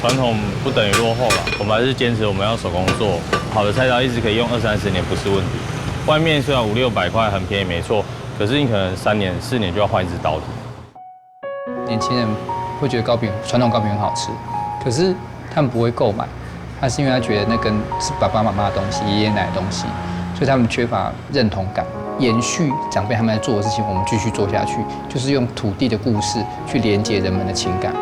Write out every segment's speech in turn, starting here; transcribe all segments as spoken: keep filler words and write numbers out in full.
传统不等于落后啦，我们还是坚持我们要手工做，好的菜刀一直可以用二三十年不是问题。外面虽然五六百块很便宜没错，可是你可能三年四年就要换一支刀子。年轻人会觉得糕饼，传统糕饼很好吃，可是他们不会购买，那是因为他觉得那跟是爸爸妈妈的东西、爷爷奶奶的东西，所以他们缺乏认同感。延续长辈他们在做的事情，我们继续做下去，就是用土地的故事去连接人们的情感。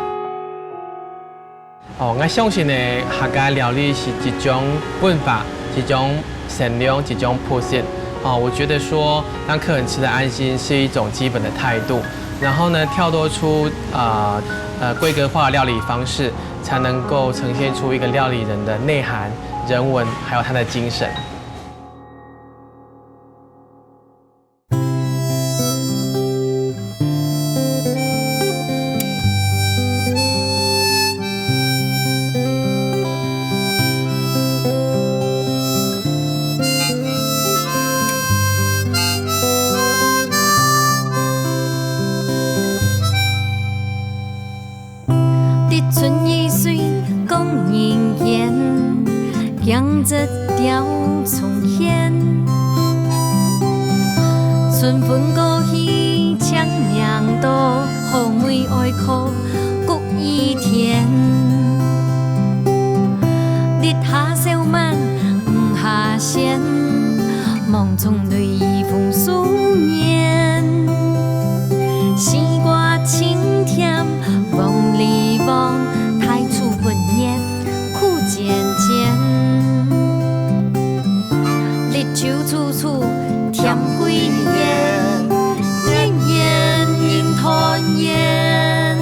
哦，我相信呢，客家料理是一种文化，一种善良，一种朴实。哦，我觉得说让客人吃得安心是一种基本的态度。然后呢，跳脱出啊呃规格化的料理方式，才能够呈现出一个料理人的内涵、人文，还有他的精神。一寸一水讲人言，江浙调从前。春分过去，清明到，好梅哀苦谷雨天。日下小满，雨下仙，梦中泪雨风霜年。西瓜清甜， 黄梨黄，太初分人苦煎煎。日久处处甜桂圆，年年人团圆。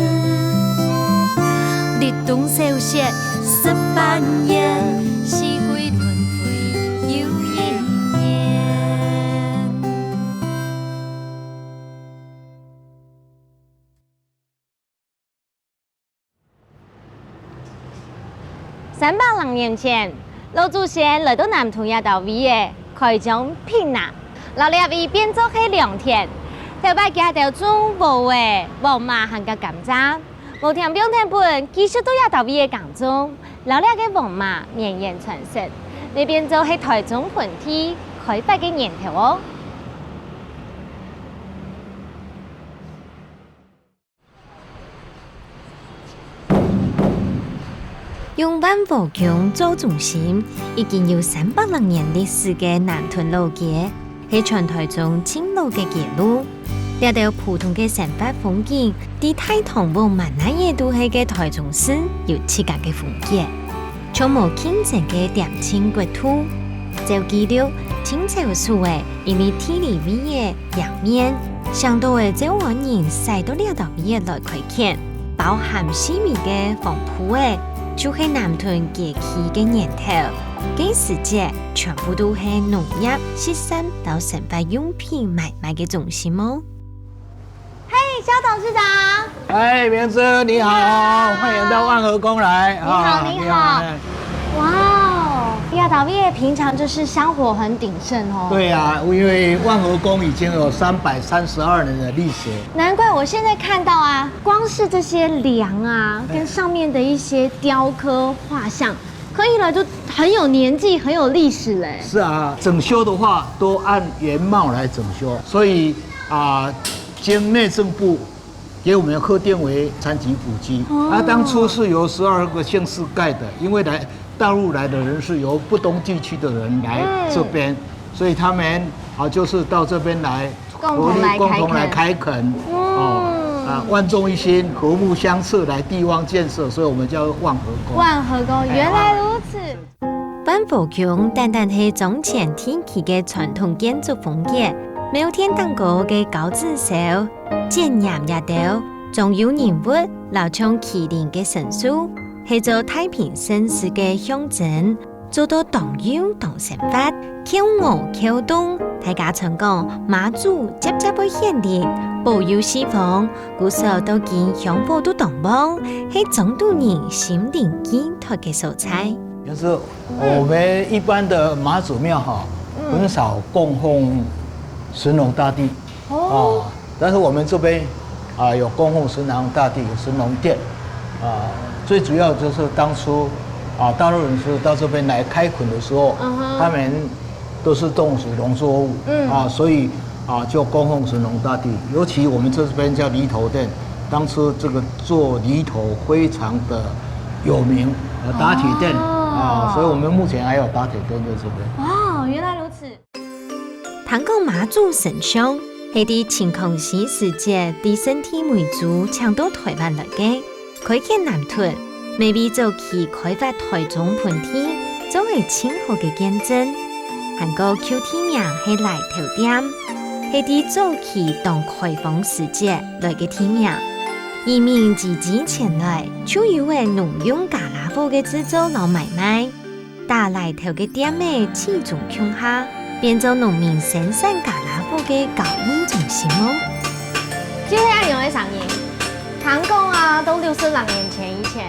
立冬小雪十八年，四季轮回又一年。 三百零年前，老祖先來到南屯這兜位仔開張平林，摎這位變做係良田。頭擺佢兜種禾仔、禾麻還過甘蔗，無添放田本，繼續到這兜位仔耕種，摎這个禾麻綿延傳承，也變做係台中盆地開發个源頭哦。 用萬和宮做中心，已經有三百零年歷史个南屯老街，係全台中盡老个街路。這兜普通个生活風景，在大同和滿哪仔都係个台中市有自家个風格。 像無競爭个點心國度。照紀錄，清朝時仔，因為地理位仔贏面，上多个詔安人徙到這兜位仔來開墾，包含四面个黃埔仔，就係南屯街區个源頭。該時節，全部都係農業、畜產摎生活用品買賣个中心哦。 嘿，蕭董事長。哎，明珠你好，歡迎到萬和宮來你好，你好。哇哦，這位平常就是香火很鼎盛哦。對啊，因為萬和宮已經有三百三十二年的歷史。難怪我現在看到啊，光是這些樑啊，跟上面的一些雕刻畫像，看起來就很有年紀，很有歷史嘞。是啊，整修的話都按原貌來整修，所以啊， 經內政部給我們核定為三級古蹟。啊，當初是由十二個縣市蓋的，因為來大陸來的人是由不同地區的人來這邊，所以他們啊就是到這邊來共同來開墾。共同來開墾，哦，啊，萬眾一心，和睦相處，來地方建設，所以我們叫萬和宮。萬和宮，原來如此。 萬和宮單單係彰顯地區个傳統建築風格，廟殿頂高个交趾燒、剪黏這兜，裝有人物摎像麒麟个神獸，係做太平盛世个象徵，做到當有當生活，轎鵝轎棟，大家常講媽祖輒輒會顯靈，保佑四方，故所到今香火都當旺，係莊肚人心靈寄託个所在。 就是我們一般的媽祖廟哈，很少供奉神龍大帝哦，但是我們這邊啊有供奉神龍大帝，有神龍殿，最主要就是当初啊，大陆人是到这边来开垦的时候，嗯哼。他们都是种植农作物，嗯。啊，所以啊，就供奉神农大帝。尤其我们这边叫犁头店，当初这个做犁头非常的有名，呃，打铁店，哦。啊，所以我们目前还有打铁店在这边。哇，原来如此。 聽講媽祖神像係在清康熙時節，在聖地梅州請到臺灣來个，開墾南屯，乜為早期開發臺中盆地做个盡好个見證。還過舊地名係犁頭店，係在早期當開荒時節來个地名。移民移居前來，就有个農用傢啦伙个製造摎買賣。 打犁頭个店仔始終共下，變做農民生產傢啦伙个交易中心哦。就係恁樣个聲音。聽講啊，到六十零年前以前，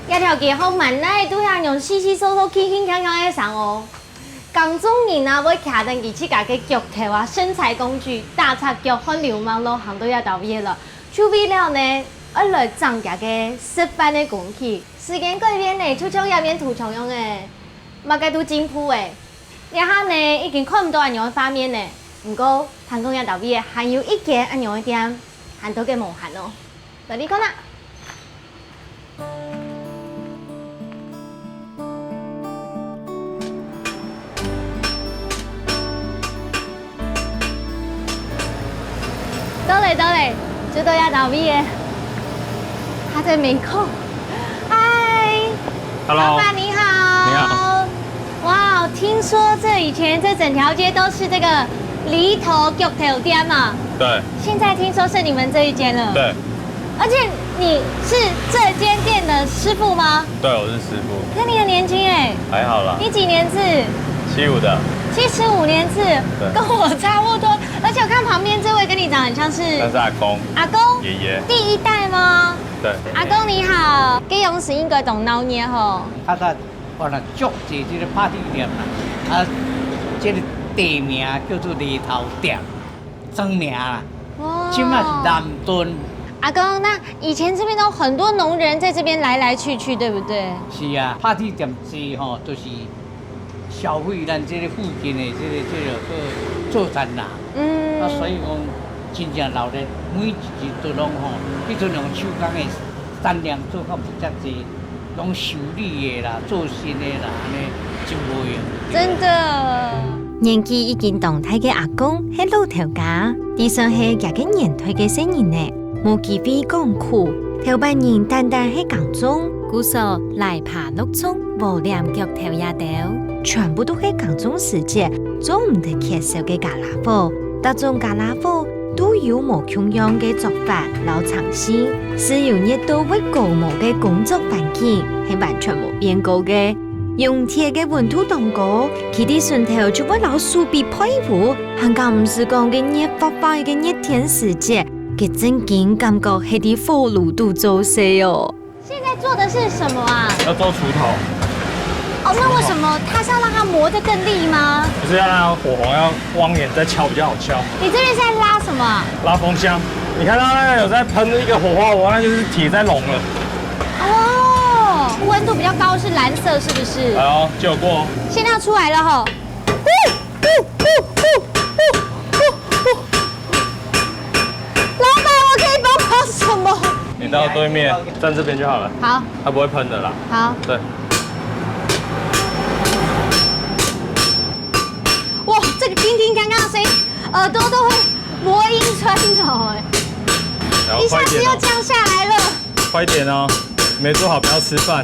這條街項滿哪都係恁樣窸窸窣窣、鏗鏗鏘鏘个聲哦。耕種人啊，會擎等佢自家个钁頭啊、生財工具、大鑿钁，汗流滿路行到這兜位了，就為了呢，愛來爭佢个食飯个工具。 時間改變呢，就像這面圖像樣誒，麼个都進步誒。這下呢，已經看毋到恁樣个畫面呢。毋過，聽講這兜位還有一間恁樣个店，還在該無閒哦。來，你看啊！到咧，到咧，就到這兜位誒。他在門口。嗨，Hello。老闆你好。你好。哇，聽說這以前這整條街都是這個犁頭钁頭店嘛？對。現在聽說是你們這一間了。對。 而且你是這間店的師傅嗎？對，我是師傅。可你很年輕欸。還好啦。你幾年次？七五的。七十五年次，對。跟我差不多。而且我看旁邊這位跟你長得很像是那是阿公。阿公？爺爺。第一代嗎？對。阿公你好，該樣式應該當鬧熱吼。較早原來足濟這个party店啦，啊，這个地名叫做犁頭店。 正名啦，哇。這馬是南屯。阿公，那以前這邊都很多農人在這邊來來去去，對不對？是啊，拍鐵店子吼，就是消費咱這个附近的這个，這个做，做田人。嗯。啊，所以講，真正鬧熱，每一日都攏吼，彼陣用手工的產量做甲無遮濟。 攏修理的啦，做新的啦，按呢真無閒。真的。年紀已經當大个阿公係老頭家，就算係這个年代个細人仔，無機會講苦，頭擺人單單係耕種，故所犁耙落種、禾黏钁頭這兜，全部都係耕種時節做毋得缺少个家啦伙。逐種家啦伙 都有無共樣个做法摎程序，係有熱到會過毛个工作環境係完全無變過个。用鐵个溫度當高，企在脣頭就會摎手臂焙烏，還較毋使講該熱發發个熱天時節，該正經感覺係在火爐肚做事哦。 現在做的是什麼啊？要做鋤頭。哦，那為什麼它是要讓它磨得更利嗎？不是要讓它火候要往前再敲比較好敲。你這邊是在拉什麼啊？拉風箱。你看到那個有在噴一個火花，那就是鐵在熔了。哦，溫度比較高是藍色，是不是？哎呦，就有過哦。現在要出來了吼。 老闆，我可以幫忙什麼？你到對面，站這邊就好了。好。它不會噴的啦。好。對。哇，這個叮叮噹噹的聲音，耳朵都會魔音穿腦欸。然後快一點哦。一下子又降下來了。快一點哦，沒做好不要吃飯。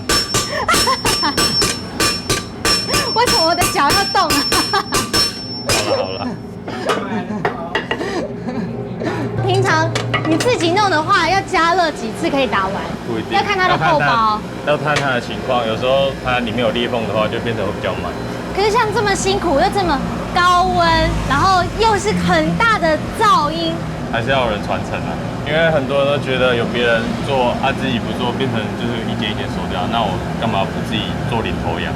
為什麼我的腳要動啊？好了好了。 平常你自己弄的話，要加熱幾次可以打完？不一定，要看它的厚薄。要看它，要看它的情况，有时候它里面有裂缝的话，就变成会比较慢。可是像这么辛苦，又这么高温，然后又是很大的噪音。还是要有人传承啊，因为很多人都觉得有别人做啊，自己不做，变成就是一间一间收掉，那我干嘛不自己做领头羊？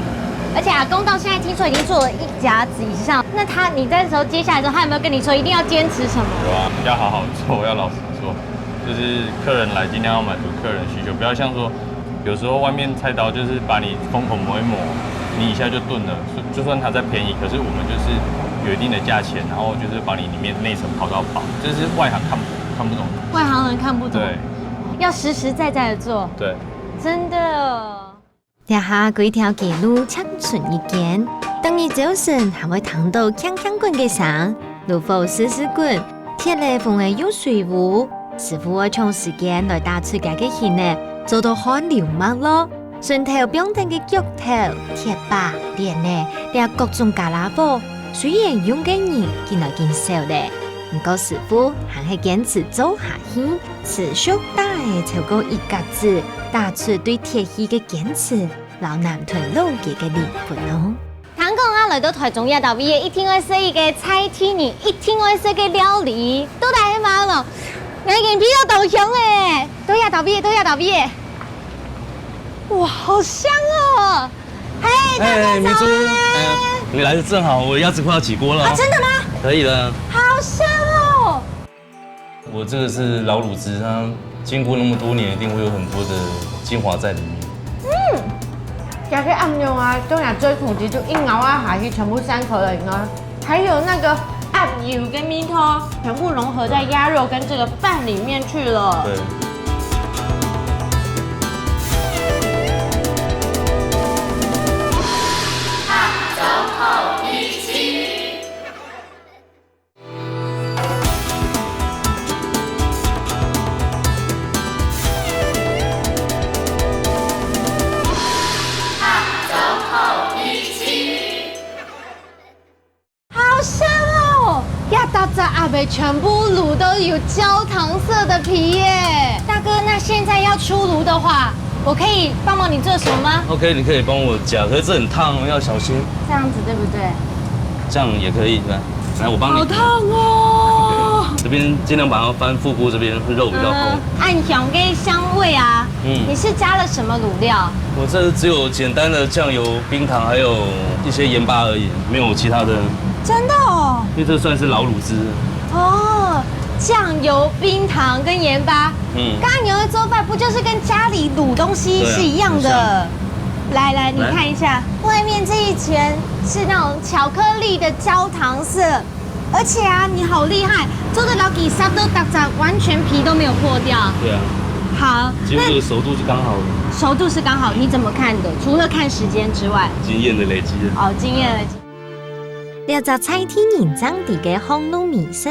而且阿公到现在听说已经做了一甲子以上，那他，你那时候接下来之后，他有没有跟你说一定要坚持什么？有啊，要好好做，要老实做。就是客人来尽量要满足客人需求，不要像说有时候外面菜刀就是把你封口磨一磨，你一下就炖了，就就算它再便宜，可是我们就是有一定的价钱，然后就是把你里面内层刨到薄，这是外行看不看不懂的。外行人看不懂，对要实实在在的做，对，真的。這下幾條街路淨伸一間，逐日朝晨還會聽到鏗鏗滾个聲，爐火四四滾，鐵个風仔又吹舞，師傅愛搶時間來打出該个形仔，做到汗流脈落。順頭放等个鉸頭、鐵把、鐮仔，這各種傢啦伙，雖然用个人緊來緊少咧，毋過師傅還係堅持做下去，持續打仔超過一甲子，打出對鐵器个堅持。 摎南屯老街个靈魂哦。聽講啊，來到台中這搭位个，一定愛食一个在地人一定愛食个料理，到底係麼个無？𠊎眼皮都當香誒，到這搭位，到這搭位。哇，好香哦！嘿，大家早安。哎，明珠，哎呀，你來的正好，我鴨子快要起鍋了哦。啊，真的嗎？可以了。好香哦！我这个是老滷汁，它经过那么多年，一定会有很多的精华在里面。這个鴨肉啊，當然最苦的就一咬啊下去，全部散開了以外，還有那個鴨油的味道，全部融合在鴨肉跟這個飯裡面去了。对。好香哦！這搭隻鴨仔全部滷到有焦糖色的皮耶。大哥，那現在要出爐的話，我可以幫忙你做什麼嗎？ OK，你可以帮我夹，可是这很烫哦，要小心。這樣子對不對？这样也可以，来，来，我帮你。好烫哦！这边尽量把它翻腹部，这边肉比较厚。嗯，暗香跟香味啊，嗯你是加了什麼滷料？我这只有简单的酱油、冰糖，还有一些盐巴而已，没有其他的。真的哦，因为这算是老滷汁。哦，酱油、冰糖跟鹽巴。嗯，剛剛你的做法不就是跟家裡滷東西是一樣的？對啊，很像。來來，你來看一下，外面這一層是那種巧克力的焦糖色，而且啊，你好厲害，做得摎佢煠到逐隻，完全皮都沒有破掉。对啊，好，其实这个熟度是刚好的。那熟度是剛好，你怎麼看的？除了看時間之外，经验的累积。哦，經驗了。這隻在地人正知个巷弄美食，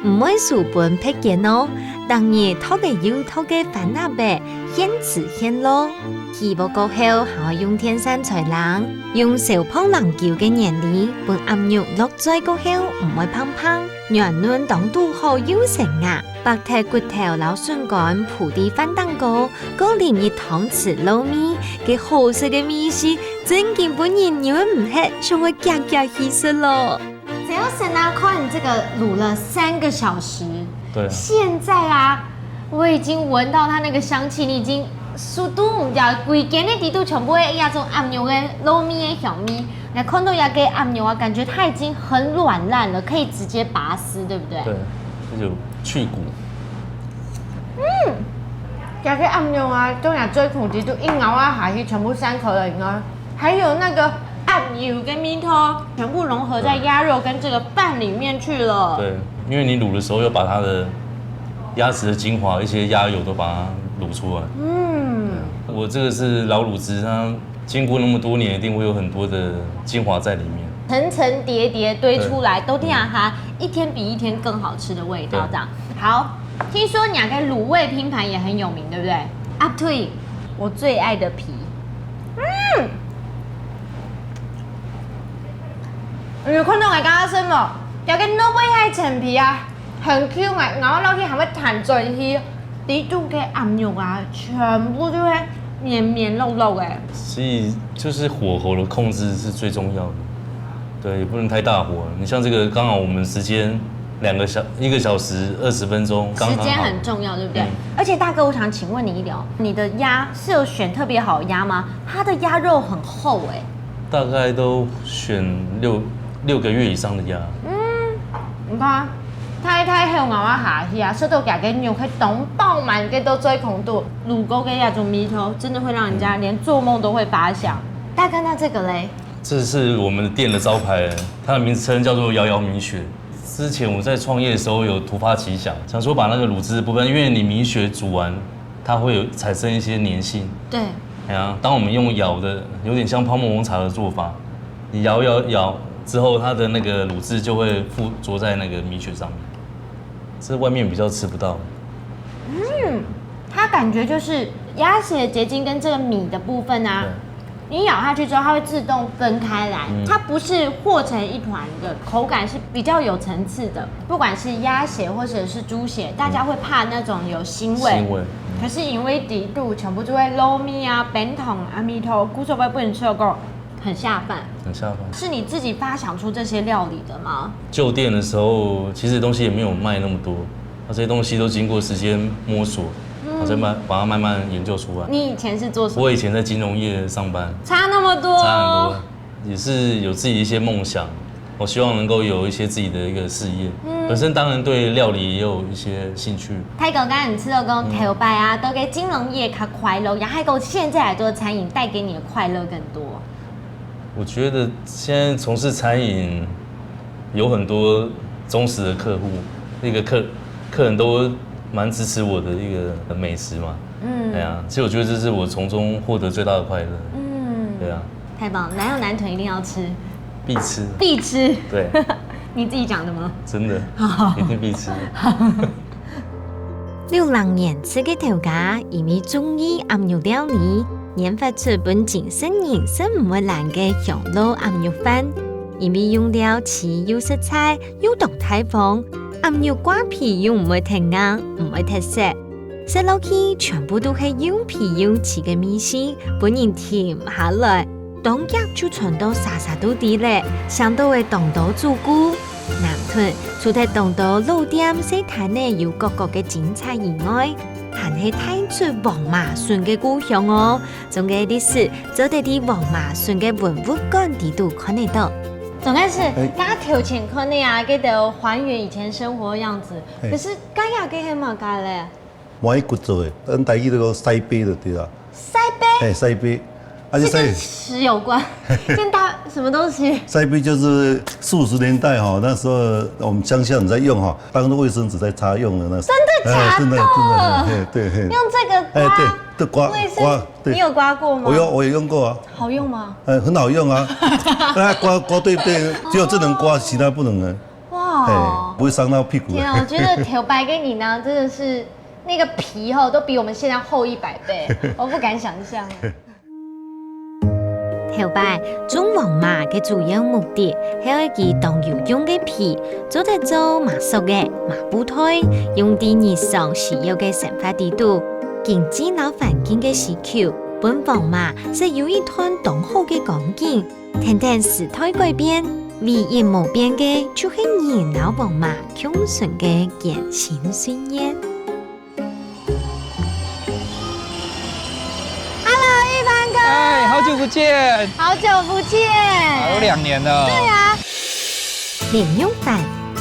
毋會輸分別間哦。逐日剁个又剁个番鴨仔，現煮現挼。起鑊過後，還愛用電扇吹冷，用燒炕冷久个原理，分鴨肉落嘴過後毋會嗙嗙，軟嫩當堵好又成牙。剝忒骨頭摎筍乾鋪在飯頂高，過淋一湯匙滷味，該好食个味緒，真經分人忍毋核，想愛遽遽去食咯。只要神啊，看你這個滷了三個小時，对啊，現在啊，我已經聞到它那個香氣，你已經速度毋掉，規間个底肚全部會有種鴨肉个滷味个香味。來看到這個鴨肉啊，感覺它已經很軟爛了，可以直接拔絲，對不對？对，这就去骨。這个鴨肉啊，當然最苦的就一咬啊下去，全部散開了以外，還有那個鴨油的味道，全部融合在鴨肉跟這個飯裡面去了。对，因为你卤的时候要把它的鴨子的精华、一些鸭油都把它卤出来。嗯，我这个是老滷汁，它经过那么多年，一定会有很多的精华在里面。层层叠叠堆出來，都這樣哈，一天比一天更好吃的味道，這樣。好，聽說你个滷味拼盤也很有名，對不對？鴨腿，我最愛的皮。嗯，你有看到我剛剛說無？這个腦背个層皮啊，很Q嘛，然後落去還會彈轉去。 裡肚个鴨肉啊，全部就會綿綿糯糯哎。所以就是火候的控制是最重要的，对，也不能太大火。你像这个，刚好我们时间两个小一个小时二十分钟，刚刚好。時間很重要，對不對？嗯而且大哥，我想請問你一點哦，你的鴨是有選特別好的鴨嗎？它的鴨肉很厚哎。大概都选六六个月以上的鸭。你看，大大口咬啊下去啊，食到佢个肉係當飽滿个到最空肚，滷過个那種味道，真的會讓人家連做夢都會發想。大哥，那這個嘞？這是我們店的招牌，它的名稱叫做窯窯米血。之前我在創業的時候有突發奇想，想說把那個滷汁的部分，因為你米血煮完，它會有產生一些黏性。對，哎呀，當我們用窯的，有點像泡沫紅茶的做法，你窯窯窯之後，它的那個滷汁就會附着在那個米血上面，這外面比較吃不到。它感覺就是鴨血結晶跟這個米的部分啊，你咬下去之後，它會自動分開來，它不是和成一團的，口感是比較有層次的。不管是鴨血或者是豬血，大家會怕那種有腥味，腥味，可是因為底肚全部都係滷味啊、冰糖啊、米湯，古早味不能吃夠，很下飯。很下飯。是你自己發想出這些料理的嗎？舊店的時候，其實東西也沒有賣那麼多，那這些東西都經過時間摸索，然後再慢把它慢慢研究出來。你以前是做什麼？我以前在金融業上班，差那麼多，差很多，也是有自己一些夢想。我希望能夠有一些自己的一個事業。本身當然對料理也有一些興趣。大哥，剛才你提到講頭擺啊，都在金融業較快樂，然後還有現在來做餐飲，帶給你的快樂更多。我覺得現在從事餐飲有很多忠實的客戶，那個客客人都蠻支持我的一個美食嘛。嗯，哎呀，其實我覺得這是我從中獲得最大的快樂。嗯，對啊，太棒了！來到南屯一定要吃，必吃。必吃。對，你自己講的嗎？真的，一定必吃。六零年次个頭家，因為中意鴨肉料理，研發出分精神人食毋會懶个香爐鴨肉飯。因為用料齊又實在，又當大方，鴨肉掛皮又毋會忒硬，毋會忒澀。食落去全部都係又皮又齊个味緒，分人停毋下來。當遽就傳到儕儕都知咧，想到會當多主顧。南屯除忒當多老店細攤仔有各各个精彩以外，還係帶出黃麻筍个故鄉哦。總个歷史做得在黃麻筍个文物館底肚看得到。總幹事，大家頭前看个啊，記得還原以前生活的樣子。可是該下个係麼个咧？ 麻衣骨做的，咱台語就講屎粄就對啦。屎粄，嘿，屎粄，啊，是跟屎有關，跟大什麼東西？屎粄就是四十年代哈，那時候我們鄉下人在用哈，當做衛生紙在擦用的那種。真的假的？哎，真的真的，嘿，對嘿。用這個刮，哎，對，這刮卫生刮，對你。有刮過嗎？我有，我有用過啊，好用嗎？哎，很好用啊。那刮刮對对，只有這能刮，其他不能了。哇，哎，不會傷到屁股。天啊，我覺得頭擺个人呢，真的是那個皮吼都比我們現在厚一百倍，我不敢想象。頭擺種黃麻个主要目的係愛佢當有用个皮，做得做麻索仔、麻布袋，用在日常需要个生活底肚。經濟摎環境个需求，分黃麻設有一段當好个光景。跈等時代改變，唯一無變个就係人摎黃麻共存个艱辛歲月。 Hello，一凡哥。哎，好久不見。好久不见。有兩年了。对啊。林永凡，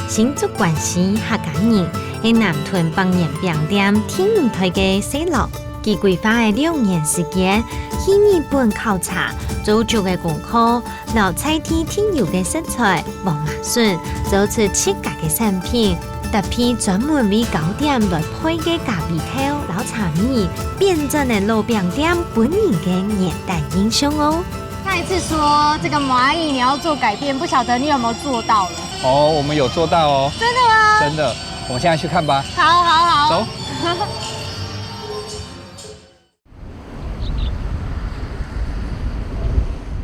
新竹關西客家人，係南屯百年餅店第五代个細佬。佢規劃个六年時間，去日本考察，做足个功課，摎在地特有个食材、黃麻筍，做出自家个產品。 搭配專門為糕點來配个咖啡豆摎茶米，變轉了老餅店本人个原單印象哦。上一次說這個麻衣你要做改變，不曉得你有沒有做到了？哦，我們有做到哦。真的嗎？真的，我們現在去看吧。好好好。走。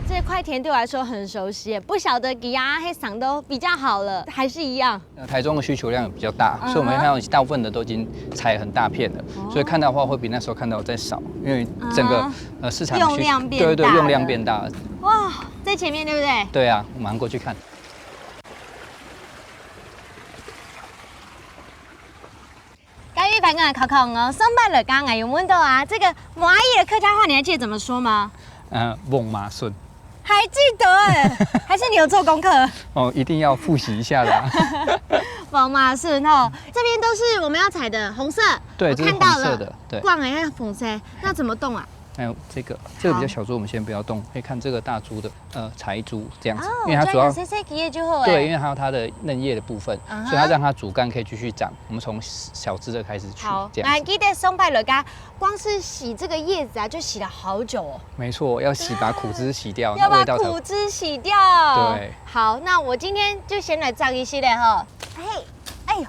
這塊田對我來說很熟悉，不曉得佢啊，係生到比較好了，還是一樣？那台中的需求量也比較大，嗯哼所以我們看到大部分的都已經採很大片了，所以看到的話會比那時候看到再少，因為整個、啊呃市場的需用量變對對大了用量變大了。哇，在前面對不對？對啊，我馬上過去看。該位朋友考考我，上擺來講，𠊎有問到啊，這個麻衣的客家話你還記得怎麼說嗎？呃，黃麻筍。还记得哎，还是你有做功课？哦，一定要复习一下的啊。宝马是哈，这边都是我们要采的红色，对，我看到了，这是红色的，对。光哎，红色，那怎么动啊？还有这个，这个比较小株，我们先不要动，可以看这个大株的，呃，柴株这样子，哦，因为它主要，这样细细枝的就好哎。对，因为还有它的嫩叶的部分，啊哈。所以它让它主干可以继续长。我们从小枝的开始去，好，这样子。来，记得上摆来个，光是洗这个叶子啊，就洗了好久哦。没错，要洗，把苦汁洗掉，要把那味道才，苦汁洗掉。对。好，那我今天就先来照一系列哈。嘿，哎呦，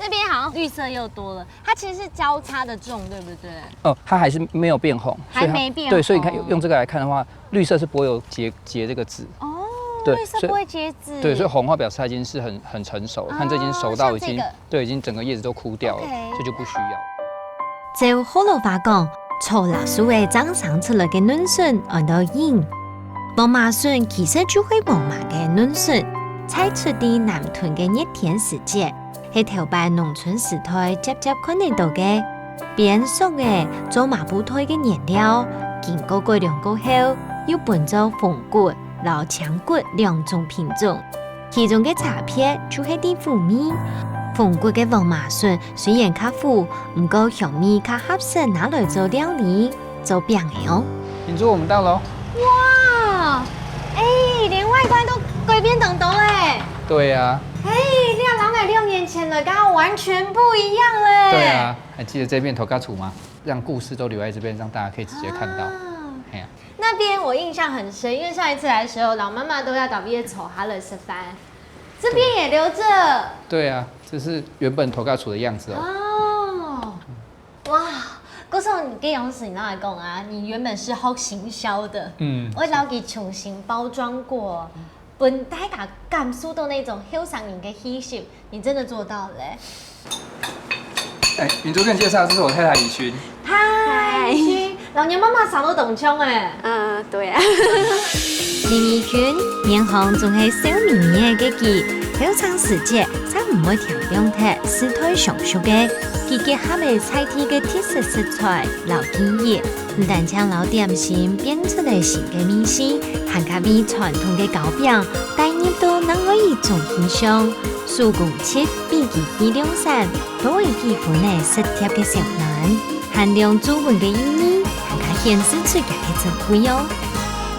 那边好像绿色又多了，它其实是交叉的种，对不对？哦，它还是没有变红，所以它，还没变红。对，所以你看用这个来看的话，绿色是不会有结，结这个籽。哦，对，绿色不会结籽。所以，对，所以红的话表示它已经是很，很成熟了，哦，看这已经熟到已经，像这个。对，已经整个叶子都枯掉了，OK。这就不需要。照學老話講，草抐樹仔正生出來个嫩筍安到蔭。寶馬筍其實就係黃麻个嫩筍，採出在南屯个熱田時節，係頭擺農村時代輒輒看得到个。邊杓仔做麻布袋个原料，經過改良過後，又分做紅骨摎青骨兩種品種。其中个差別就係在苦味。紅骨个黃麻筍雖然較苦，毋過香味較合適拿來做料理、做餅仔哦。明珠，我們到了哦。哇，哎，連外觀都改變當多哎。對啊。哎，這摎𠊎兩年前个完全不一樣了哎。對啊，還記得這片頭家厝嗎？讓故事都留在這邊，讓大家可以直接看到。啊。嘿啊。那邊我印象很深，因為上一次來的時候，老媽媽都在這邊坐下來吃飯，這邊也留著。對啊，這是原本頭家厝的樣子哦。哦，哇，故所你這樣子，你來講啊，你原本是學行銷的，嗯。𠊎摎佢重新包裝過，分大家感受到那種後生人的氣息，你真的做到了欸。哎，明珠，跟你介紹，這是我太太怡君。嗨，嗨。怡君，摎若媽媽生到當像欸。嗯，對啊。林怡君，面項總係笑瞇瞇个佢，後生時節，正毋會添放忒世代相續个，佢結合了在地个特色食材摎技藝， 毋單淨摎點心變出了新个味緒，還較為傳統个糕餅帶入到另外一種形象。手工七比機器量產，多一幾分个實貼个小暖，還兩注文个意義，還較顯示出佢个珍貴哦。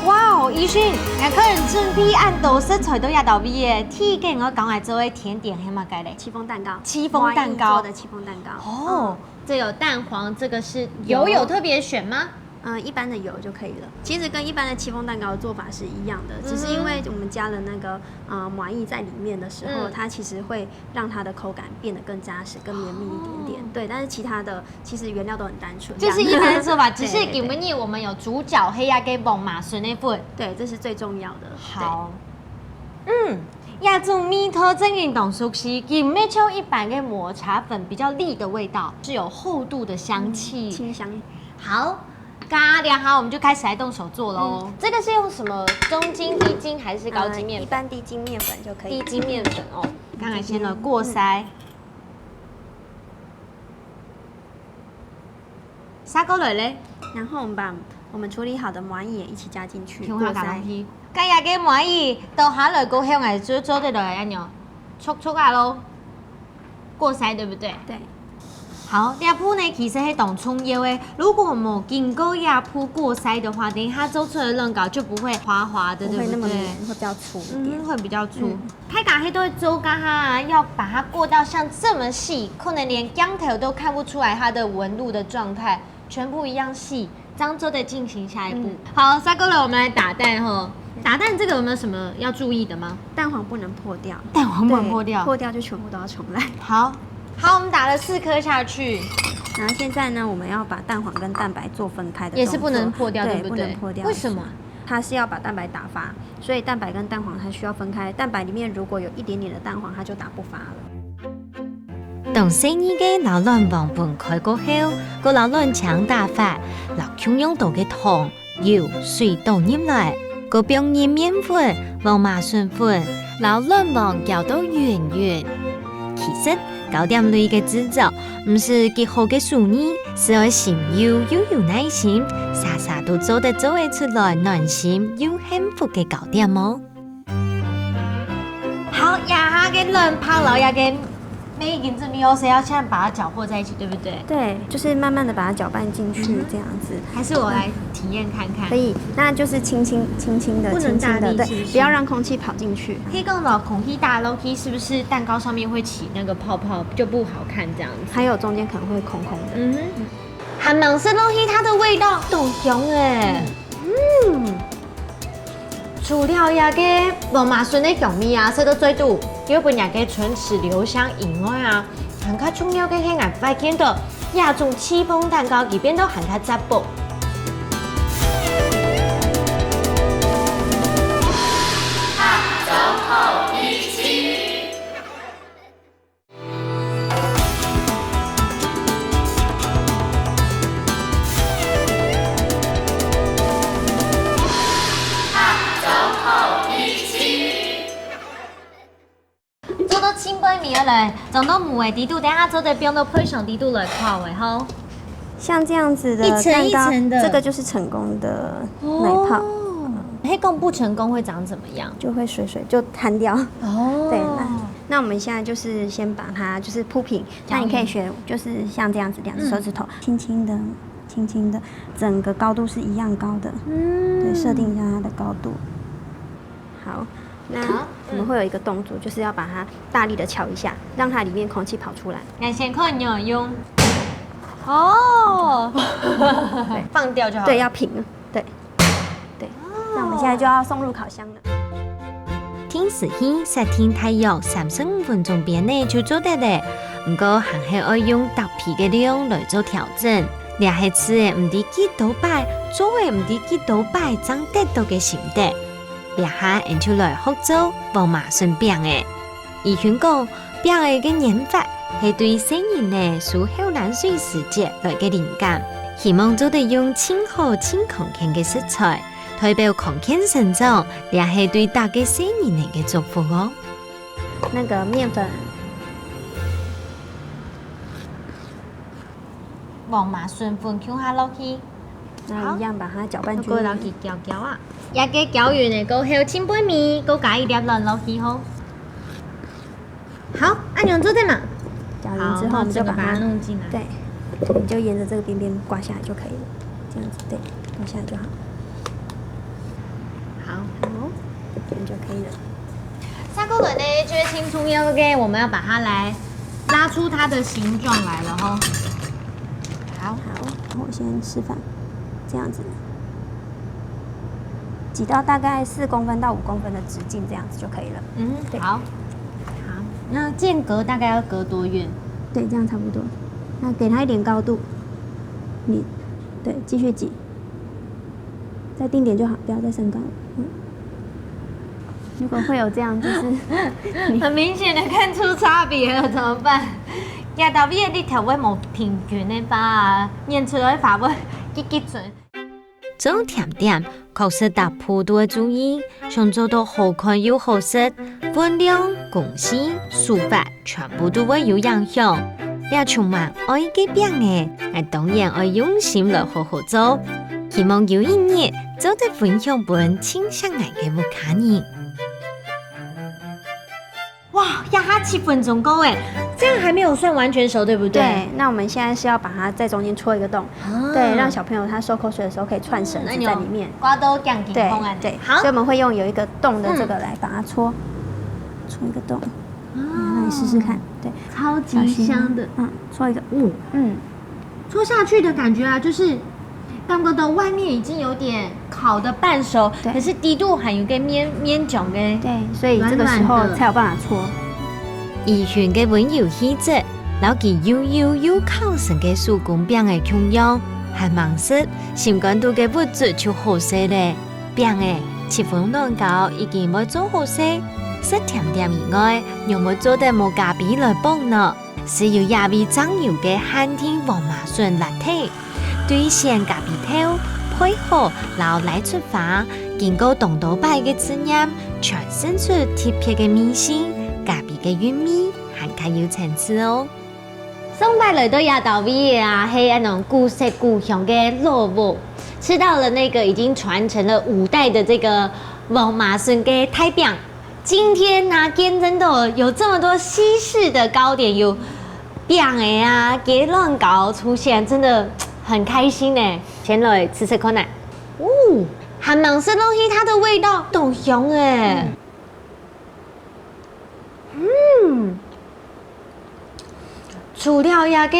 哇哦，怡君，𠊎看準備恁多食材都也到位耶，第一個𠊎講愛做个甜點係麼个咧？戚風蛋糕，戚風蛋糕。麻油做的戚風蛋糕。哦，嗯。 這有蛋黃，這個是油，油有特別選嗎？呃，一般的油就可以了。其實跟一般的戚風蛋糕的做法是一樣的，嗯哼。只是因為我們加了那個，呃，麻油在裡面的時候，嗯。它其實會讓它的口感變得更扎實、更綿密一點點。哦。對，但是其他的其實原料都很單純，就是一般的做法，這樣。只是今晡日我們有主角，對，對，對。係該個黃麻筍个粉。對，這是最重要的。對。好。嗯，這種味道真个當熟悉，佢毋係像一般个抹茶粉比較膩的味道，是有厚度的香氣。嗯，清香。 好，該這下我們就開始來動手做囉。嗯。這個是用什麼？中筋、低筋還是高筋麵粉？呃，一般低筋麵粉就可以。低筋麵粉哦，剛才先來過篩。嗯。篩過來咧。然後我們把我們處理好的麻油也一起加進去，全部加落去。過篩。該這個麻油倒下來過後，𠊎就做得來恁樣，搓搓下囉。 過篩，對不對？對。好，這步呢其實係當重要个。如果無經過這步過篩的話，等一下做出來个卵糕就不會滑滑的，不會那麼綿，對不對？會比較粗一點。嗯，會比較粗。嗯。大家係都會做該下，要把它過到像這麼細，可能連鏡頭都看不出來它的紋路的狀態，全部一樣細。 這樣做得進行下一步。嗯。好，再過來我們來打蛋吼。打蛋這個有沒有什麼要注意的嗎？蛋黃不能破掉。蛋黃不能破掉。對，破掉就全部都要重來。好。好，我們打了四顆下去。然後現在呢，我們要把蛋黃跟蛋白做分開的動作。也是不能破掉，對，對不對？不能破掉。為什麼？它是要把蛋白打發，所以蛋白跟蛋黃它需要分開。蛋白裡面如果有一點點的蛋黃，它就打不發了。 當細膩个摎卵黃分開過後，過摎卵清打發，摎共樣多个糖、油、水倒入來，過放入麵粉、黃麻筍粉，摎卵黃攪到勻勻。其實，糕點類个製作，毋使幾好个手藝，係愛心有又有耐心，儕儕都做得做得出來暖心又幸福个糕點哦。好，這下个卵白摎這个面已經準備好，所以要先把它攪和在一起，對不對？對，就是慢慢的把它攪拌進去，嗯哼這樣子。還是我來體驗看看。可以，那就是輕輕輕輕的，不能大力輕輕的，對，是不是不要讓空氣跑進去。可以跟我空氣大，然後可以是不是蛋糕上面會起那個泡泡，就不好看這樣子？還有中間可能會空空的。嗯哼，還蠻食落去，它的味道都香哎。嗯，除了這个黃麻筍个香味啊，食到嘴肚，又分這个唇齒留香以外啊，還較重要个係𠊎發現到，這種戚風蛋糕佢變到還較扎薄。做到浸杯面了，裝到模仔底肚，等下做得放到配上底肚來烤个吼。像這樣子的一層蛋糕，一層的這個就是成功的奶泡，哦，係講不成功會長怎麼樣？就會水水就攤掉。哦，對，那那我們現在就是先把它就是鋪平，那你可以學就是像這樣子，兩隻手指頭輕輕的、輕輕的，整個高度是一樣高的，嗯對，設定一下它的高度。好，那好我們會有一個動作，就是要把它大力的敲一下，讓它裡面空氣跑出來。那先看你有用。哦，放掉就好了。對，要平，對，對。那我們現在就要送入烤箱了。電視機設定大約三十五分鐘邊內就做得了，毋過還係愛用特別个量來做調整。這係試个毋知幾多擺，做个毋知幾多擺正得到个心得。這下𠊎就來學做黃麻筍餅仔。怡君講，餅仔个研發係對細人仔泅口涎水時節來个靈感，希望做得用盡好盡康健个食材，代表康健成長，這係對逐个細人仔个祝福哦。那個麵粉，黃麻筍粉放下落去，那一樣把它攪拌均過摎佢勻。攪攪啊。這个攪勻个過後，浸杯麵，過加一粒卵落去吼。好，恁樣做得嘛？攪勻之後，我們就把它好，那整個把它弄進來。對，你就沿着這個邊邊刮下來就可以了，這樣子對，刮下來就好。好，好，這樣就可以了。下過來呢，就是盡重要个，我們要把它來拉出它的形狀來了吼。好，好，我先示範，這樣子，擠到大概四公分到五公分的直徑，這樣子就可以了。嗯，對好，好，那間隔大概要隔多遠？對，這樣差不多。那給它一點高度，你對繼續擠，再定點就好，不要再升高了。嗯，如果會有這樣，就是很明顯的看出差別了，怎麼辦？這到底你頭會無平均的吧？捏出來的話會結結準。做甜點確實逐步都愛注意，想做到好看又好食，分量、工序、手法全部都會有影響。這充滿愛个餅仔，𠊎當然愛用心來好好做。希望有一日做得分享分盡惜𠊎个屋下人。哇，這下七分鐘過哎，這樣還沒有算完全熟，對不對？對，那我們現在是要把它在中間戳一個洞，啊對，讓小朋友他收口水的時候可以串繩子在裡面。刮到這樣挺對痛啊。對，好所以，我們會用有一個洞的這個來把它戳，戳一個洞，那你試試看，對，超級香的。嗯，戳一個，嗯，嗯，戳下去的感覺啊，就是感覺到外面已經有點烤的半熟，對可是底肚還有個綿綿種的。對，所以這個時候才有辦法戳。怡君个溫柔氣質，摎佢幼幼又烤成个手工餅仔共樣，還吂食，心肝肚个物質就好勢咧。餅仔、戚風卵糕已經會做好勢，食甜點以外，仰會做得無咖啡來幫呢？ 係有野味醬油个限定黃麻筍拿鐵，對鮮咖啡豆、焙荷摎拉出花，經過當多擺个試驗，傳承出特別个味緒，咖啡个韻味，還較有層次哦。上擺來到這搭位个啊，係恁樣古色古香个老屋，吃到了那個已經傳承了五代的這個黃麻筍个大餅。今天呢，見證到有這麼多西式的糕點，有餅仔啊、雞卵糕出現，真的很開心呢。先來吃吃看呢。哦，還吂食落去，它的味道當香哎。 嗯，除了這個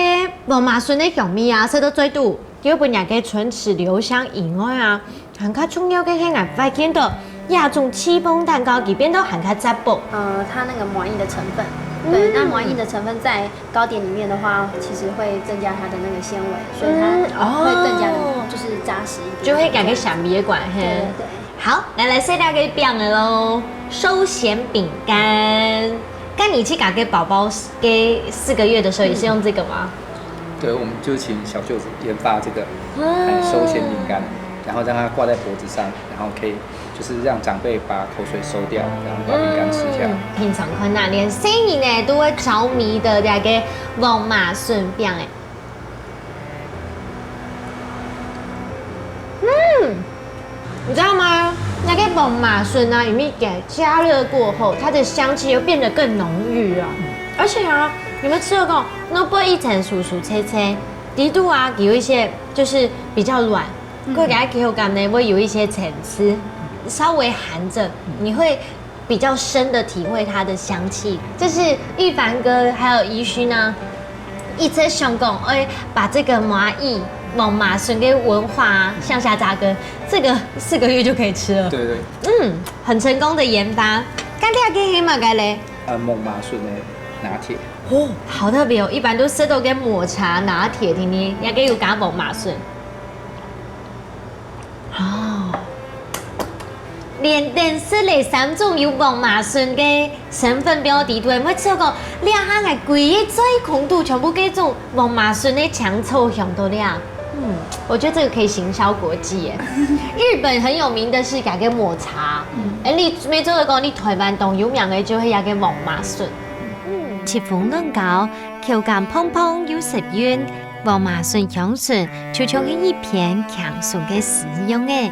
黃麻筍个香味啊，食到嘴肚，又分這個唇齒留香以外啊，還較重要个係𠊎發現到這種戚風蛋糕佢變到還較扎薄。呃，它那個麻薏的成分，對，那麻薏的成分在糕點裡面的話，其實會增加它的那個纖維，所以它嗯哦會更加的，就是扎實一點。就會感覺香味个關係。對對对。好，來來試下這個餅仔咯，壽喜餅乾。該你自家个寶寶个四個月的時候也是用這個嗎？對，我們就請小舅子研發這個哎壽喜餅乾，然後讓它掛在脖子上，然後可以就是讓長輩把口水收掉，然後把餅乾吃下來。平常看啊，連細人仔都會着迷的這個黃麻筍餅仔。嗯，你知道嗎？那個黃麻筍啊，因為給加熱過後，它的香氣又變得更濃郁了。而且啊，你們吃過，那不會一層酥酥脆脆，底肚啊有一些就是比較軟，過給它口感呢會有一些層次，稍微含着，你會比較深的體會它的香氣。這是玉凡哥還有怡勳啊，一直想講，哎，把這個麻薏、黃麻筍个文化啊，向下扎根，這個四個月就可以吃了。對對，嗯，很成功的研發。該這個係麼个咧？呃，黃麻筍的拿鐵。哦，好特別哦！一般都食到个抹茶拿鐵，定定，這個有加黃麻筍。哦，連等食了三種有黃麻筍个成分表底肚，會試著講，這下𠊎歸日嘴空肚全部該種黃麻筍个青草香到了。嗯，我覺得這個可以行銷國際耶。日本很有名的是這個抹茶，哎，你無做得講，你台灣當有名个就係這個黃麻筍。戚風卵糕，口感蓬蓬又濕潤，黃麻筍香醇，就像係一片輕鬆个詩樣仔。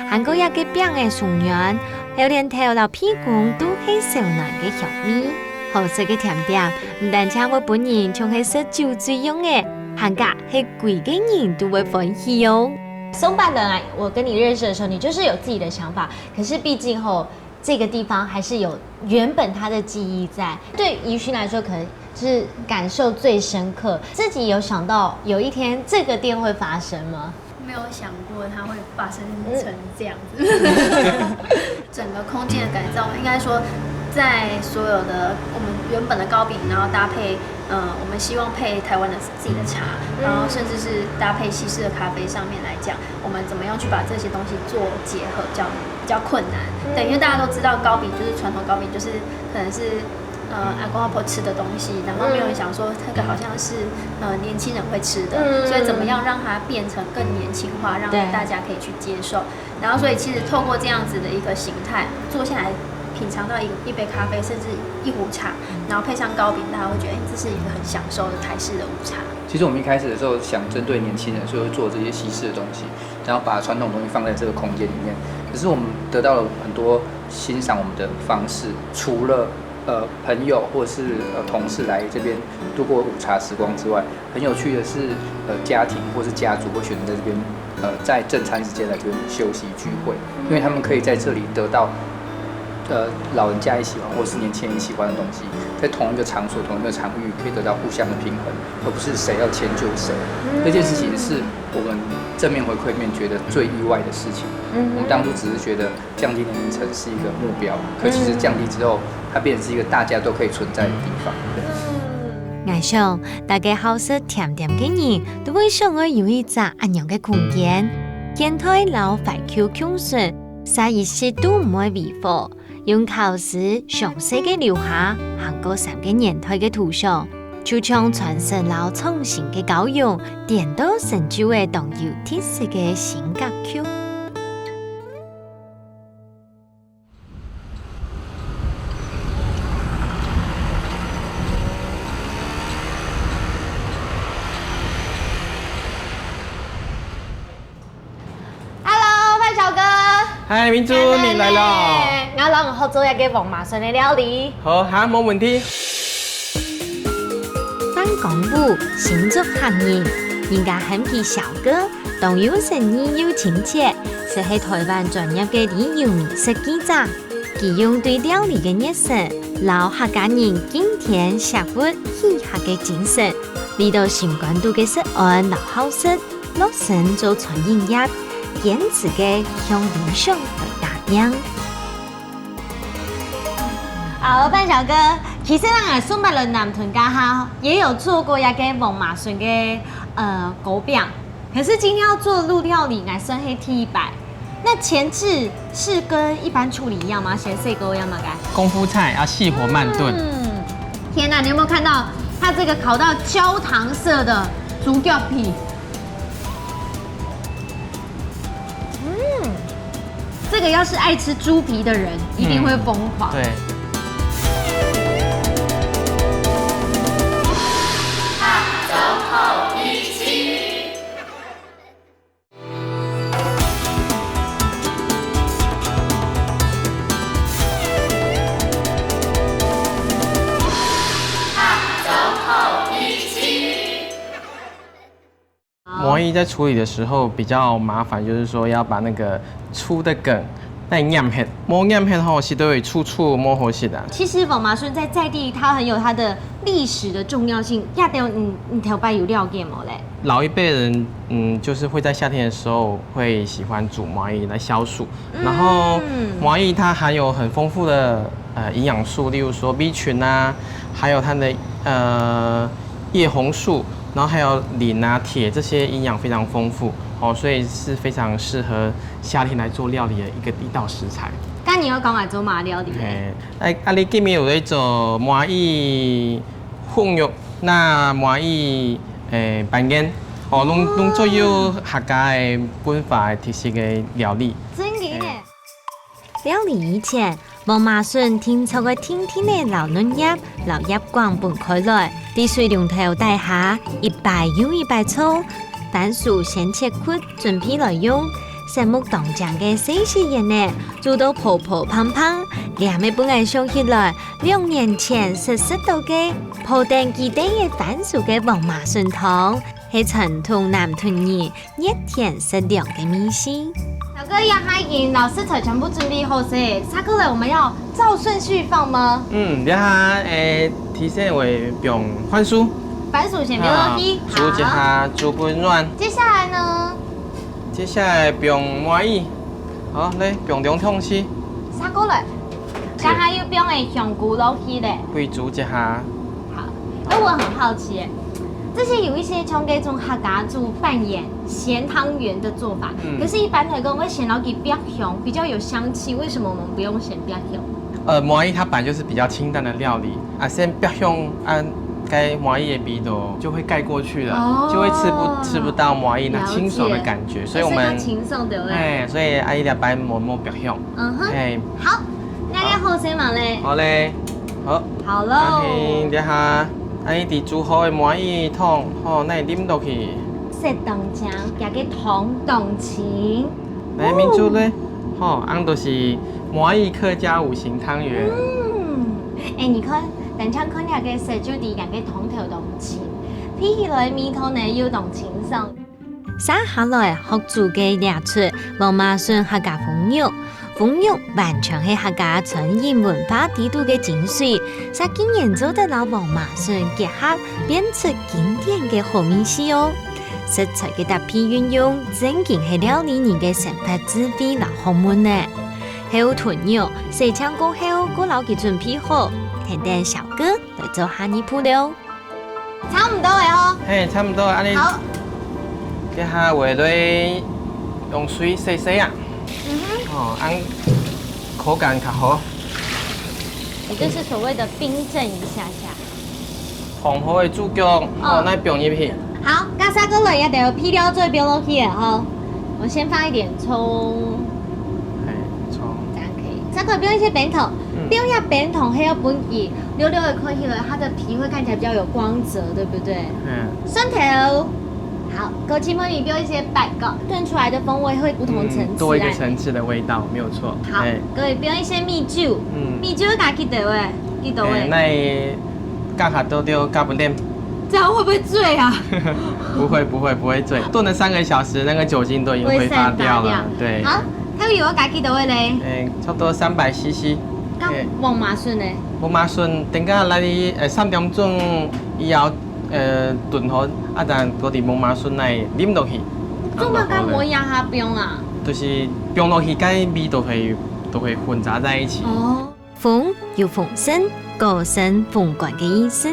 還過這個餅仔鬆軟，榴槤頭摎鼻公都係燒暖个香味。好食个甜點，毋單淨會分人像係食酒醉樣仔，還加係歸個人都會歡喜哦。松柏人啊，我跟你認識的時候，你就是有自己的想法，可是畢竟吼，這個地方還是有原本它的記憶在。對怡勳來說，可能是感受最深刻。自己有想到有一天這個店會發生嗎？沒有想過它會發生成這樣子。整個空間的改造，應該說，在所有的我們原本的糕餅，然後搭配，呃，我們希望配台灣的自己的茶，然後甚至是搭配西式的咖啡上面來講，我們怎麼樣去把這些東西做結合，比較比較困難。對，因為大家都知道糕餅就是傳統糕餅，就是可能是呃阿公阿婆吃的东西，然后没有人想说这个好像是呃年轻人会吃的，所以怎么样让它变成更年轻化，让大家可以去接受。然后所以其实透过这样子的一个形态，坐下来品尝到一一杯咖啡，甚至一壶茶，然后配上糕饼，大家会觉得，哎，这是一个很享受的台式的午茶。其实我们一开始的时候想针对年轻人，所以会做这些西式的东西，然后把传统东西放在这个空间里面。可是我们得到了很多欣赏我们的方式，除了呃朋友或是呃同事来这边度过午茶时光之外，很有趣的是，呃家庭或是家族会选择在这边呃在正餐时间来这边休息聚会，因为他们可以在这里得到呃老人家也喜欢或是年轻人也喜欢的东西，在同一个场所、同一个场域可以得到互相的平衡，而不是谁要迁就谁。这件事情是我们正面回馈面觉得最意外的事情。我们当初只是觉得降低年龄层是一个目标，可其实降低之后，它变成是一个大家都可以存在的地方。𠊎想，大家好食甜點个人都會想愛有一隻恁樣个空間，現代摎懷舊共存，啥一息都毋會違和。用考試詳細个留下行過三个年代个圖像，就像傳承摎創新个交融，顛倒成就个當有特色个新格局。嗨，明珠，你來了。𠊎摎你學做一個黃麻筍个料理。好，好，無問題。番崗湖新竹客人，人家喊佢小哥，當有誠意又親切，就係臺灣專業个旅遊美食記者。佢用對料理个熱忱，摎客家人敬天惜物、惜客个精神，為到心肝肚个食安摎好食， 落身做餐飲業，堅持个向理想來打拚。好，范小哥，其實呢，蘇馬倫南屯該下也有做過一個黃麻筍个呃糕餅，可是今天要做滷料理，還算係第一擺。那前置是跟一般處理一樣嗎？先細个一樣嗎？該？功夫菜要細火慢燉。嗯，天哪，你有沒有看到它這個烤到焦糖色的豬腳皮？ 嗯，這個要是愛吃豬皮的人，一定會瘋狂。對。麻薏在處理的時候比較麻煩，就是說要把那個粗的梗帶拈忒，無拈忒吼，食到會臭臭，無好食啊。其實黃麻筍在在地，它很有它的歷史的重要性。這兜你，你頭擺有了解無咧？老一輩人，嗯，就是會在夏天的時候會喜歡煮麻薏來消暑，然後麻薏它含有很豐富的呃營養素，例如說B群啊，還有它的呃葉紅素，然後還有磷啊、鐵這些營養非常豐富哦，所以是非常適合夏天來做料理的一個一道食材。該你愛講來做麼个料理咧？嘿，哎，啊，你今日有在做麻薏封肉，那麻薏誒粄圓，哦，攏攏做有客家个文化个特色个料理。真个耶！料理以前， 黃麻筍定著愛定定仔摎嫩葉摎葉梗分開來，在水龍頭底下一擺又一擺沖。番薯先切塊準備來用，色目當靚个細細圓仔，煮到泡泡胖胖，這乜分𠊎想起來，兩年前食食著个泡等幾垤仔番薯个黃麻筍湯，係傳統南屯人 熱天食涼个味緒。小哥，這下已經摎食材全部準備好勢，再過來我們要照順序放嗎？嗯，這下誒，提前會放番薯，番薯先放落去，啊，煮一下，好。煮分軟。接下來呢？接下來放麻薏，好，來放兩湯匙。再過來。 等下又放个香菇落去咧。煨煮一下。好，哎，我很好奇耶，這些有一些像這種客家煮粄圓、鹹湯圓的做法，嗯。可是一般來講會先摎佢煏香，比較有香氣。為什麼我們不用先煏香？呃，麻薏它本來就是比較清淡的料理啊，先煏香啊，該麻薏的味道就會蓋過去了，哦。就會吃不，吃不到麻薏那清爽的感覺，了解。所以我們，哎，所以較清爽，對不對？哎，所以啊，一兩般無，無煏香。嗯哼。哎。好， 該个好勢無咧？好咧，好。好囉。恁樣，這下，恁樣，煮好个麻薏湯，吼，來淋落去。色當靚，這个湯當清。來，明珠咧，吼，恁樣就是麻薏客家五行湯圓。嗯，哎，你看，單淨看這个色就知這个湯頭當清，配起來味道呢又當清爽。 接下來學煮个這齣黃麻筍客家封肉。封肉完全係客家餐飲文化裡肚个精髓，實竟然做得摎黃麻筍結合，變出經典个好味緒哦。食材个搭配運用，正經係料理人个生活智慧摎學問呢。後腿肉洗淨過後，過摎佢準備好，跈等小哥來做下一步了。 差毋多个吼。嘿，差毋多，恁樣。好。這下會來用水洗洗啊。嗯哼。哦，恁口感較好。也就是所謂的冰鎮一下下。放好个豬腳，哦，哦。來放入去。好，該下過來一兜配料做放落去个吼。我先放一點蔥。嘿，蔥。這樣可以。再過來放一些冰糖，嗯。放一些冰糖，還要分佢 溜溜的看起來，它的皮會看起來比較有光澤，對不對？嗯。蒜頭，好，過去妹妹標一些八角，燉出來的風味會不同層次。嗯，多一個層次的味道，沒有錯。好，哎，各位標一些米酒，嗯，米酒加幾多个？幾多个？哎，那也加下多多加不lên。這樣會不會醉啊？不會不會不會醉，燉了三個小時，那個酒精都已經揮發掉了。揮散發掉。對。好，豆油要加幾多个咧？哎，差不多三百C C。該黃麻筍呢？黃麻筍等下來，呃，三點鐘以後，呃，燉好，啊，等下過去黃麻筍來淋落去。做麼个無壓下冰啊？就是放落去，該味道會都會混雜在一起。哦。 風有風聲，歌聲風管个意思，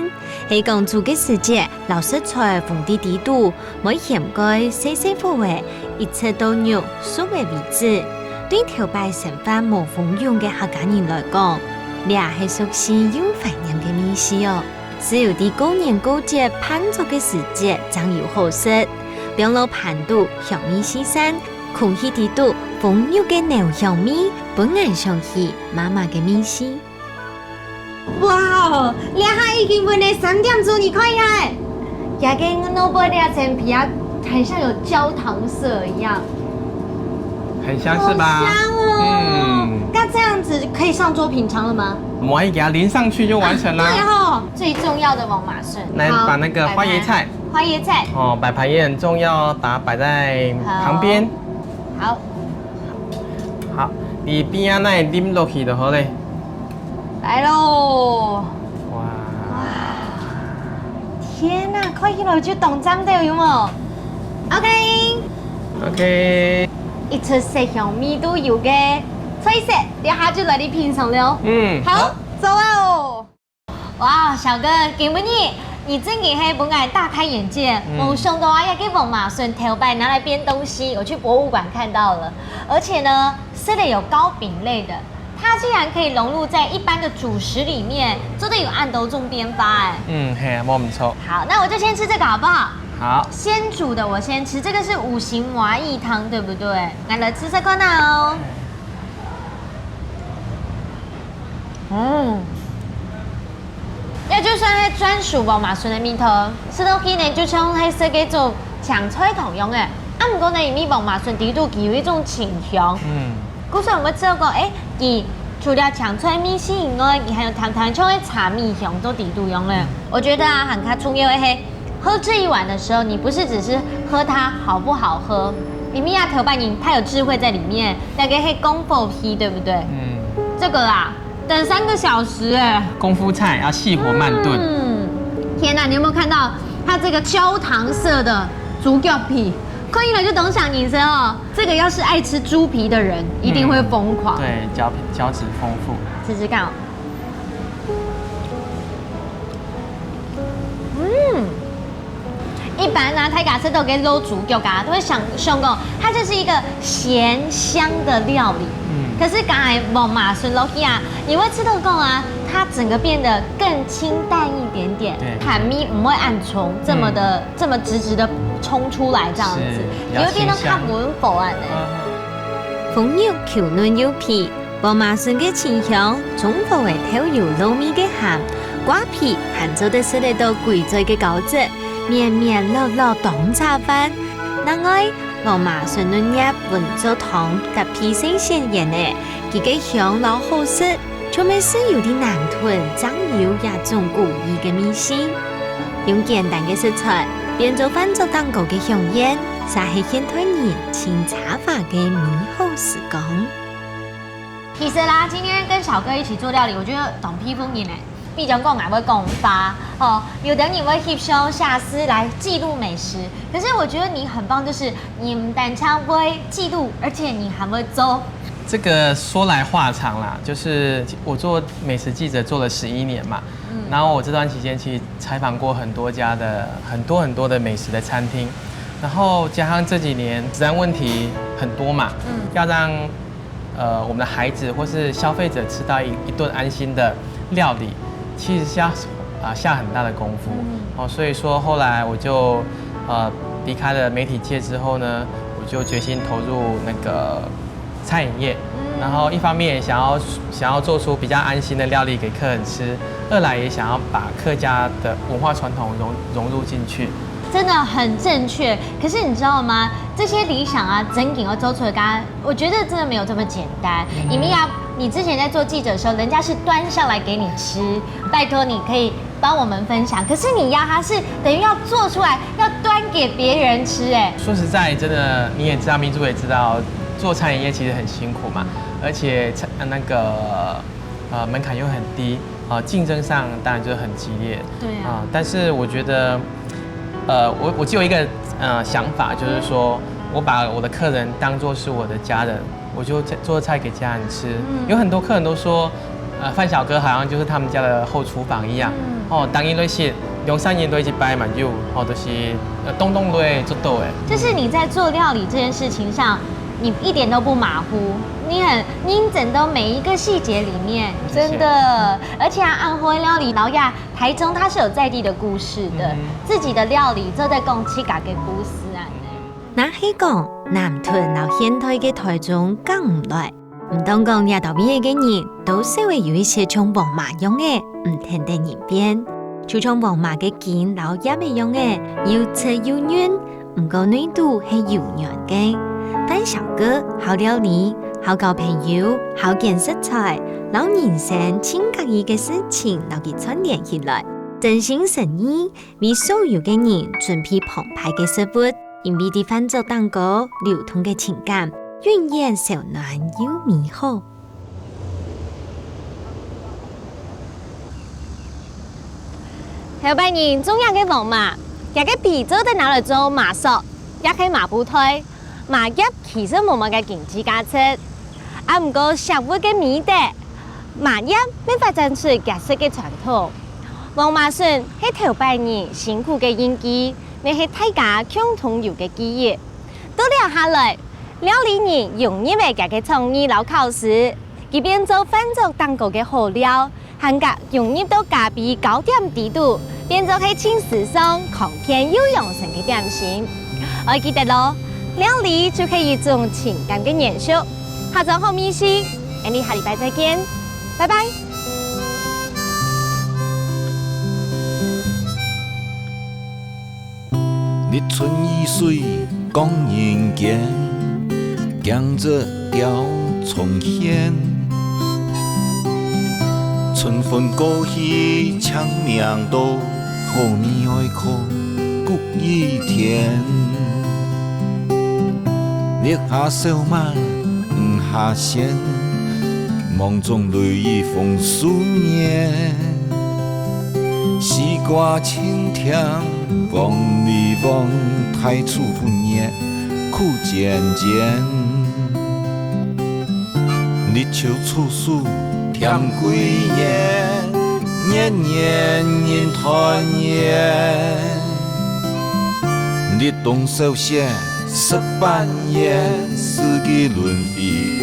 係講煮个時節，摎食材放在底肚，愛掀蓋細細火仔，一直到肉熟个為止。對頭擺生活無風湧个客家人來講，這係熟悉又懷念个味緒哦。只有在過年過節辦桌个時節，正有好食。放落盤肚，香味四散，空氣底肚，封肉个濃香味，分𠊎想起媽媽个味緒。 哇哦，這下已經晡日三點鐘，你看一下，這個外背這層皮啊，很像有焦糖色一樣。很香是吧？好香哦。嗯。那這樣子可以上桌品嚐了嗎？我們給它淋上去就完成啦。對哦，最重要的黃麻筍。來，好，把那個花椰菜。擺盤。花椰菜。哦，擺盤也很重要哦，把它擺在旁邊。好。好。好，你邊仔來淋落去就好咧。 來囉！哇！天哪，看起來就當讚个，有無？OK。OK。一出色香味都有个菜色，這下就來你品嚐了。嗯。好，好。走啊哦！哇，小哥，今晡日你真个係分𠊎大開眼界，嗯。無想到啊，這個黃麻筍頭擺拿來煸東西，我去博物館看到了，而且呢，是有糕餅類的。 它竟然可以融入在一般的主食裡面，做得有恁多種變化哎。嗯，係啊，無毋著。好，那我就先吃這個好不好？好。先煮的我先吃，這個是五行麻薏湯，對不對？來，來吃吃看啊哦。嗯。 這就算係專屬黃麻筍个味道，食落去呢，就像係食該種青菜同樣个。啊，毋過呢，因為黃麻筍底肚佢有一種清香。嗯。故所𠊎試著講，欸，佢除了青菜味緒以外，佢還有淡淡像係茶米香在底肚樣个。嗯。我覺得啊，還較重要个係，喝這一碗的時候，你不是只是喝它好不好喝，裡面啊，頭擺人太有智慧在裡面，那個係功夫戲，對不對？嗯。這個啊， 等三個小時欸。功夫菜要細火慢燉。嗯，天哪，你有沒有看到它這個焦糖色的豬腳皮？看起來就當像人生哦。這個要是愛吃豬皮的人，一定會瘋狂。嗯，對，膠皮，膠質豐富。試試看哦。嗯。 一般啊，大家食到个滷豬腳啊，都會想，想講，它就是一個鹹香的料理。嗯。可是剛才黃麻筍落去啊，你會吃到講啊，它整個變得更清淡一點點，對。鹹味毋會恁衝，這麼的，嗯。這麼直直的衝出來這樣子，是，有一點都較溫和啊呢。比較清香。嗯。紅肉Q嫩又皮， 黃麻筍个清香，中和个豆油糯米个鹹，瓜皮還做得食得到歸嘴个膠質，綿綿糯糯當下飯。另外，黃麻筍嫩葉搵做湯，搭配新鮮鹽仔，佢个香摎好食，就乜係有在南屯正有這種古意个味緒。用簡單个食材，變做飯桌頂高个香煙，就係現代人尋茶花个美好時光。 其實啦，今天跟小哥一起做料理，我覺得當佩服你呢。比如講，𠊎會講話，哦，有的人會翕相、寫詩來記錄美食。可是我覺得你很棒，就是你不單淨會記錄，而且你還會做。這個說來話長啦，就是我做美食記者做了十一年嘛，嗯。然後我這段期間其實採訪過很多家的，很多很多的美食的餐廳，然後加上這幾年食安問題很多嘛，嗯。要讓 呃，我們的孩子或是消費者吃到一，一頓安心的料理，其實是要，啊，下很大的功夫。嗯。哦，所以說後來我就，呃，離開了媒體界之後呢，我就決心投入那個餐飲業。嗯。然後一方面也想要，想要做出比較安心的料理給客人吃，二來也想要把客家的文化傳統融，融入進去。真的很正确。可是你知道吗？这些理想啊，真正要做出来，刚刚我觉得真的没有这么简单。你们要，你之前在做记者的时候，人家是端上来给你吃，拜托你可以帮我们分享。可是你呀，他是等于要做出来，要端给别人吃，哎。说实在，真的你也知道，明珠也知道，做餐饮业其实很辛苦嘛，而且餐那个呃门槛又很低啊，竞争上当然就很激烈。对啊。啊，但是我觉得，呃，我我只有一个呃想法，就是说我把我的客人当作是我的家人，我就做菜给家人吃。有很多客人都说，呃，范小哥好像就是他们家的后厨房一样。哦，当然都是两三年都一直摆嘛，就哦都是呃东东都会做到诶。就是你在做料理这件事情上，你一点都不马虎，你很认真到每一个细节里面，真的。而且啊，恁好个料理，老雅台中它是有在地的故事的，自己的料理做得讲自家个故事啊。若係講南屯摎現代个台中講毋來，毋當講這兜位个人，多少會有一些像黃媽樣个，毋跈等人變。就像黃媽个筋摎葉仔樣个，又直又韌，毋過內肚係有軟个。范小哥好料理，好交朋友，好揀食材，摎人生盡合意个事情摎佢串聯起來，真心誠意，為所有个人準備澎湃个食物。 因為在飯桌頂高流動个情感，永遠燒暖又美好。後擺人種這个黃麻，這个皮做得拿來做麻索，也係麻布袋。麻葉其實無麼个經濟價值，啊毋過食物个美德，麻葉乜發展出結實个傳統。黃麻筍係頭擺人辛苦个印記， 乜係大家共同有个記憶。到這下來，料理人融入了佢个創意摎巧思，佢變做飯桌頂高个好料，還加融入到咖啡糕點底肚，變做係盡時尚、康健又養生个點心。愛記得哦，料理就係一種情感个延續。下晝好美食，𠊎俚下禮拜再見，拜拜。 日春雨水降人間，驚蟄鳥蟲獻。春分過去青冥多，好味哀苦谷雨田。月下愁饅 五下線，夢中淚雨紅樹面。西瓜青甜，黃梨黃，大廚分熱苦煎煎。日秋處暑添歸年，年年人團圓。立冬小雪 十八年，四季輪迴